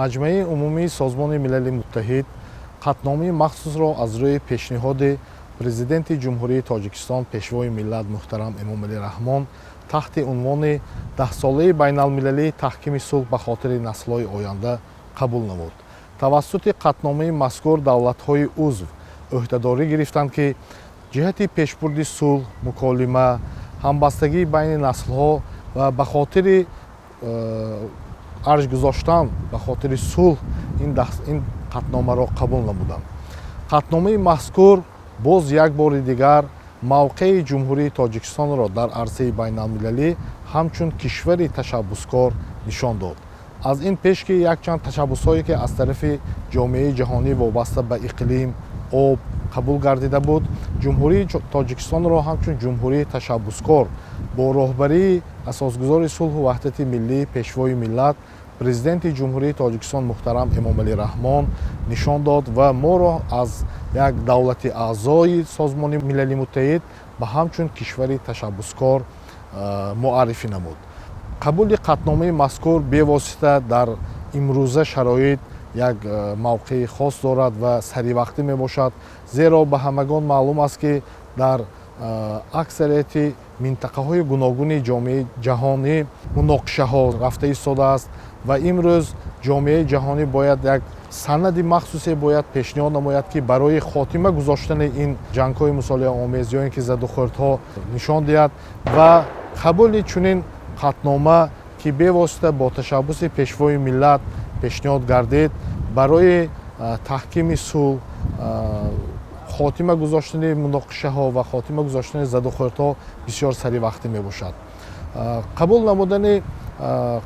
Маҷмаи Умумии Созмони Милали Муттаҳид қатъномаи махсусро аз рӯи пешниҳоди Президенти Ҷумҳурии Тоҷикистон, Пешвои миллат муҳтарам Эмомалӣ Раҳмон таҳти унвони Даҳсолаи байналмилалии таҳкими сулҳ ба хотири наслҳои оянда қабул намуд. Тавассути қатъномаи мазкур давлатҳои узв ӯҳдадорӣ гирифтанд, ки ҷиҳати пешбурди сулҳ, муколима, ҳамбастагии байни наслҳо ва ба хотири арҷ гузоштан ба хотири сулҳ ин қатъномаро қабул намуданд. Қатъномаи мазкур боз як бори дигар мавқеи Ҷумҳурии Тоҷикистонро дар арсаи байналмилалӣ ҳамчун кишвари ташаббускор нишон дод. Аз ин пеш ки якчанд ташаббусҳое, ки аз тарафи ҷомеаи ҷаҳонӣ вобаста ба иқлим, об қабул гардида буд, Ҷумҳурии Тоҷикистонро ҳамчун ҷумҳурии ташаббускор бо роҳбарии Асосгузори сулҳу ваҳдати миллӣ, Пешвои миллат, Президенти Ҷумҳурии Тоҷикистон муҳтарам Эмомалӣ Раҳмон нишон дод ва моро аз як давлати аъзои Созмони Милали Муттаҳид ба ҳамчун кишвари ташаббускор муаррифӣ намуд. Қабули қатъномаи мазкур бевосита дар имрӯза шароит як мавқеи хос дорад ва саривақтӣ мебошад, зеро ба ҳамагон маълум аст, ки дар аксарияти минтақаҳои гуногуни ҷомеаи ҷаҳонӣ муноқишаҳо рафта истодааст ва имрӯз ҷомеаи ҷаҳонӣ бояд як санади махсусе бояд пешниҳод намояд, ки барои хотима гузоштани ин ҷангҳои мусолиҳаомез ё ин ки задухӯрдҳо нишон диҳад. Ва қабули чунин қатънома, ки бевосита бо ташаббуси Пешвои миллат пешниҳод гардид, барои таҳкими сулҳ, хотима гузоштани муноқишаҳо ва хотима гузоштани задухӯрдҳо бисёр саривақтӣ мебошад. Қабул намудани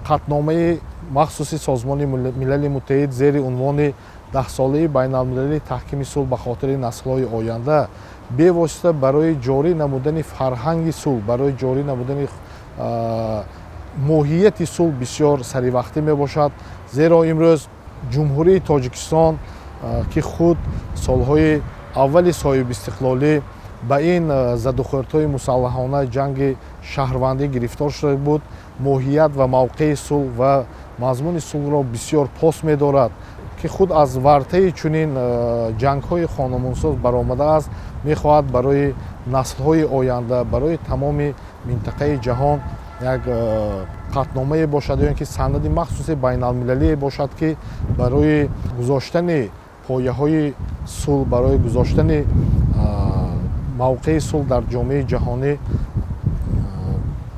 қатъномаи махсуси Созмони Милали Муттаҳид зери унвони Даҳсолаи байналмилалии таҳкими сулҳ ба хотири наслҳои оянда бевосита барои ҷорӣ намудани фарҳанги сулҳ, барои ҷорӣ намудани моҳияти сулҳ бисёр саривақтӣ мебошад, зеро имрӯз Ҷумҳурии Тоҷикистон, ки худ солҳои аввали соҳибистиқлолӣ ба ин задухӯрдҳои мусаллаҳона, ҷанги шаҳрвандӣ гирифтор шуда буд, моҳият ва мавқеи сулҳ ва мазмуни сулҳро бисёр пос медорад, ки худ аз вартаи чунин ҷангҳои хонамонсоз баромадааст, мехоҳад барои наслҳои оянда, барои тамоми минтақаи ҷаҳон як қатъномае бошад ё ин ки санади махсуси байналмилалие бошад, ки барои гузоштани пояҳои сулҳ, барои гузоштани мавқеи сулҳ дар ҷомеаи ҷаҳонӣ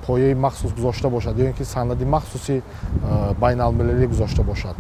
пояи махсус гузошта бошад ё ин ки санади махсуси байналмилалӣ гузошта бошад.